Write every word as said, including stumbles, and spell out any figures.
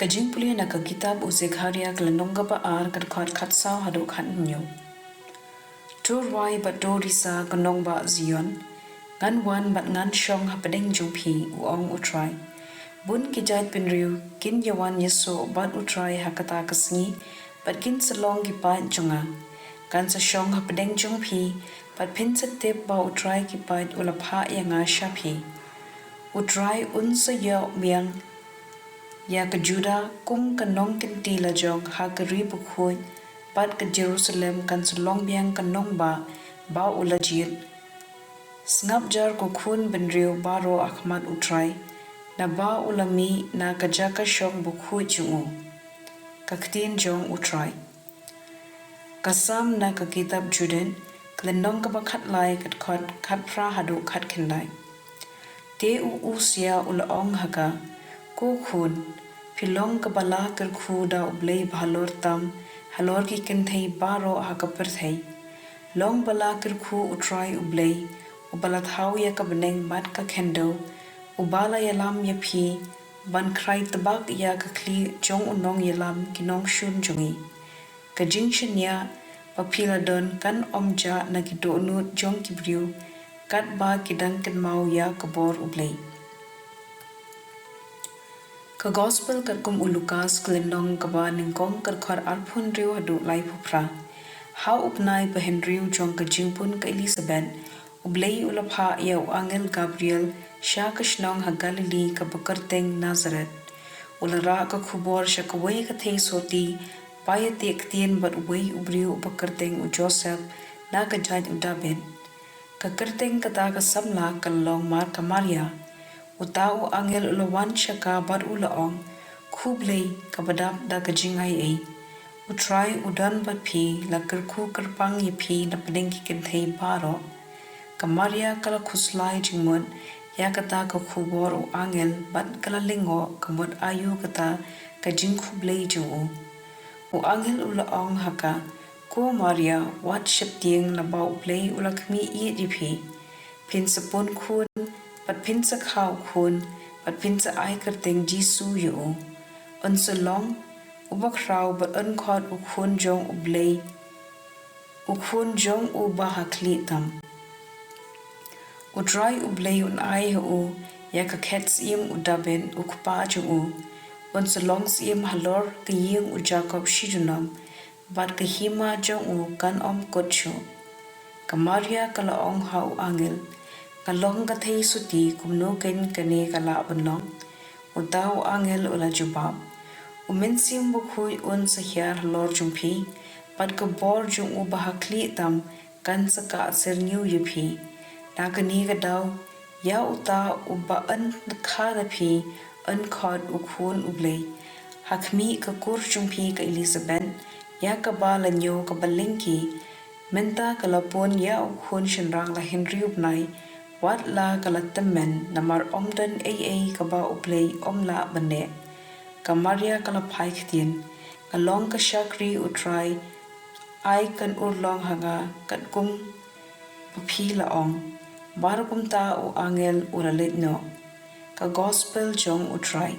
Ka jingpule na ka kitab u Zekharia, ka lynnong kaba ar, ka dkhot khatsaw haduh khathynñiew. To rwai bad to risa, ko nongbah Zion, ngan wan bad ngan shong hapdeng jong phi, u ong u Trai. Bun ki jaid bynriew kin ïawan ïasoh bad u Trai ha kata ka sngi, bad kin sa long ki paid jong nga. Ngan sa shong hapdeng jong phi, bad phin sa tip ba u Trai ki paid u la phah ïa nga sha phi. U Trai un sa ïoh biang ïa ka Judah kum ka nongkynti lajong ha ka ri bakhuid, bad ka Jerusalem kan sa long biang ka nongbah ba u la jied. Sngap jar ko khun bynriew baroh ha khmat u Trai, naba u la mih na ka jaka shong bakhuid jong u. Ka ktien jong u Trai. Ka Salm na ka kitab Judith, ka lynnong kaba khatlai, ka dkhot khatphra haduh khatkhyndai. Te u Usia u la ong ha ka, ko khun, phi long kaba la kyrkhu da u Blei bahalor tam halor ki kynthei baroh ha ka pyrthei. Long ba la kyrkhu u Trai u Blei, uba la thaw ïa ka bneng bad ka khyndew, uba la ïalam ïa phi ban khrai tbak ïa ka khlieh jong u nongïalam ki nongshun jong ngi. Ka jingshaniah ba phi la don kan ym jah na ki dohnud jong ki briew, katba ki dang kynmaw ïa ka bor u Blei. Ka Gospel katkum u Lukas, ka lynnong kaba nyngkong, ka dkhot arphew hynriew haduh laiphew phra. Ha u bnai bahynriew jong ka jingbun ka Elisabet, u Blei u la phah ïa u angel Gabriel sha ka shnong ha Galili kaba kyrteng Nasareth. U la rah ka khubor sha kawei ka theisotti ba ïateh ktien bad uwei u briew uba kyrteng u Joseph, na ka jaid u Dabid. Ka kyrteng kata ka samla ka la long mar ka Maria. Uta u angel u la wan sha ka bad u la ong, khublei, kaba dap da ka jingaiei. U Trai u don bad phi, la kyrkhu kyrpang ïa phi napdeng ki kynthei baroh. Ka Maria ka la khuslai jingmut ïa kata ka khubor u angel bad ka la lyngngoh ka mut aïu kata ka jingkhublei jong u. U angel u la ong ha ka, ko Maria, wat sheptieng, naba u Blei u la khmih ïeit ïa phi. Phin sa pun khun, bad phin sa kha u khun, bad phin sa ai kyrteng Jisu ïa u. Un sa long uba khraw bad un khot u Khun jong u Blei, u Khun jong u Bahakhlieh tam. U Trai u Blei un ai ha u ïa ka khet syiem u Dabid u kpa jong u. Un sa long syiem halor ka ïing u Jakob shi junom, bad ka hima jong u kan ym kut shuh. Ka Maria ka la ong ha u angel, nga long ka theisotti, kumno keiñ kane ka lah ban long? Uta u angel u la jubab, u Mynsiem Bakhuid un sa hiar halor jong phi, bad ka bor jong u Bahakhlieh tam kan sa kah syrngiew ïa phi. Na kane ka daw, ïa uta uba yn kha na phi, yn khot u Khun u Blei. Ha khmih ka kur jong phi ka Elisabet, ïa kaba la ñiew kaba lyngkhi, mynta ka la pun ïa u khun shynrang la hynriew bnai, wat la ka la tymmen, namar ym don ei ei kaba u Blei ym lah ban neh. Ka Maria ka la phai ktien, nga long ka shakri u Trai, ai kan urlong ha nga katkum ba phi la ong. Bad kumta u angel u la leit noh. Ka Gospel jong u Trai.